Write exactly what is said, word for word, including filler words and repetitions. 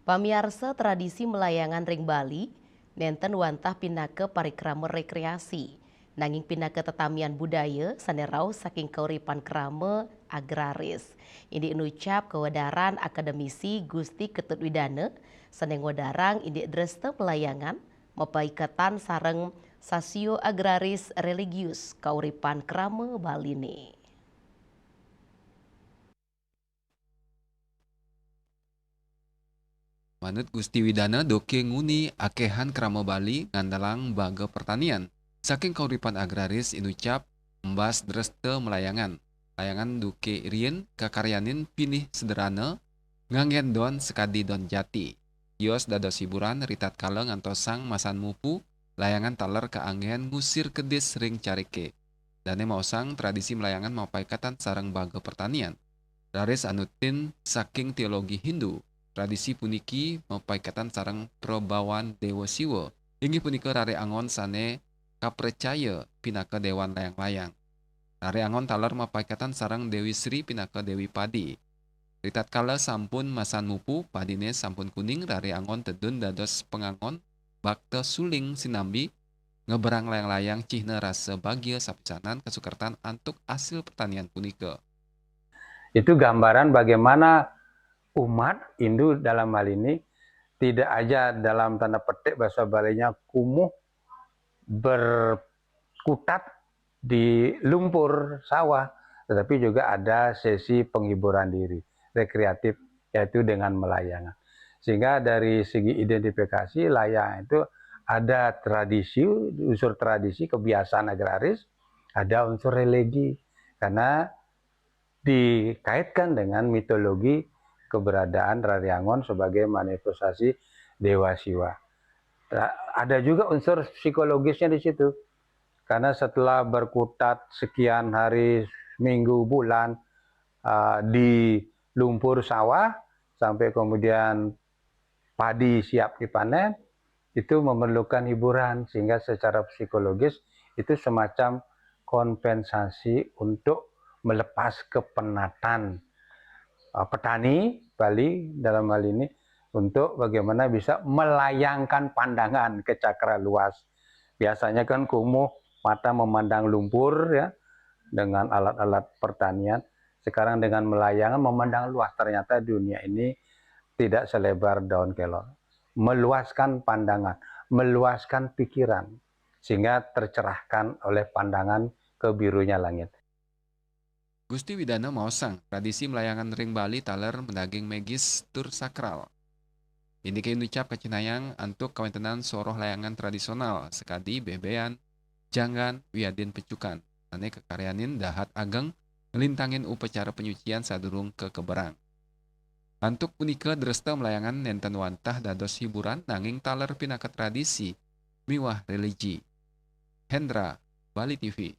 Pamiarsa, tradisi melayangan ring Bali nenten wantah pinaka parikrama rekreasi, nanging pinaka tetamian budaya sane rauh saking kauripan krama agraris. Indik nucap kawedaran akademisi Gusti Ketut Widana sane ngwedarang indik dresta melayangan mapaiketan sareng sasio agraris religius kauripan krama Baline. Manut Gusti Widana, duke nguni akehan krama Bali ngandelang baga pertanian. Saking kauripan agraris inucap embas dresta melayangan. Layangan duke riin kakaryanin pinih sederhana, nganggen don sakadi don jati. Tios dados hiburan ritatkala ngantosang masan mupu, layangan taler kaanggen ngusir kedis ring carike. Dane maosang tradisi melayangan mapaiketan sareng baga pertanian. Raris anutin saking teologi Hindu, tradisi puniki mapaiketan sareng prabawan Dewa Siwa, inggih punika rare angon sane kapracaya pinaka dewan layang-layang. Rare angon taler mapaiketan sareng Dewi Sri pinaka Dewi Padi. Ritatkala sampun masan mupu, padine sampun kuning, rare angon tedun dados pangangon bakta suling sinambi, ngeberang layang-layang cihna rasa bagia sapisanan kasukertan antuk asil pertanian punika. Itu gambaran bagaimana umat Hindu dalam hal ini tidak aja dalam tanda petik bahasa Balinya kumuh berkutat di lumpur sawah, tetapi juga ada sesi penghiburan diri, rekreatif, yaitu dengan melayangan. Sehingga dari segi identifikasi, layang itu ada tradisi, unsur tradisi, kebiasaan agraris, ada unsur religi. Karena dikaitkan dengan mitologi keberadaan Rare Angon sebagai manifestasi Dewa Siwa. Nah, ada juga unsur psikologisnya di situ. Karena setelah berkutat sekian hari, minggu, bulan, uh, di lumpur sawah, sampai kemudian padi siap dipanen, itu memerlukan hiburan, sehingga secara psikologis itu semacam kompensasi untuk melepas kepenatan, uh, petani Bali dalam hal ini untuk bagaimana bisa melayangkan pandangan ke cakra luas. Biasanya kan kumuh mata memandang lumpur, ya, dengan alat-alat pertanian. Sekarang dengan melayangan memandang luas, ternyata dunia ini tidak selebar daun kelor. Meluaskan pandangan, meluaskan pikiran, sehingga tercerahkan oleh pandangan ke birunya langit. Gusti Widana maosang, tradisi melayangan ring Bali taler madaging magis tur sakral. Indike nucap kacinayang antuk kawentenan soroh layangan tradisional sakadi bebean, janggan, wiadin pecukan, sane kakaryanin dahat ageng nglintangin upacara panyucian sadurung kakeberang. Antuk punika, dresta melayangan nenten wantah dados hiburan, nanging taler pinaka tradisi miwah religi. Hendra, Bali T V.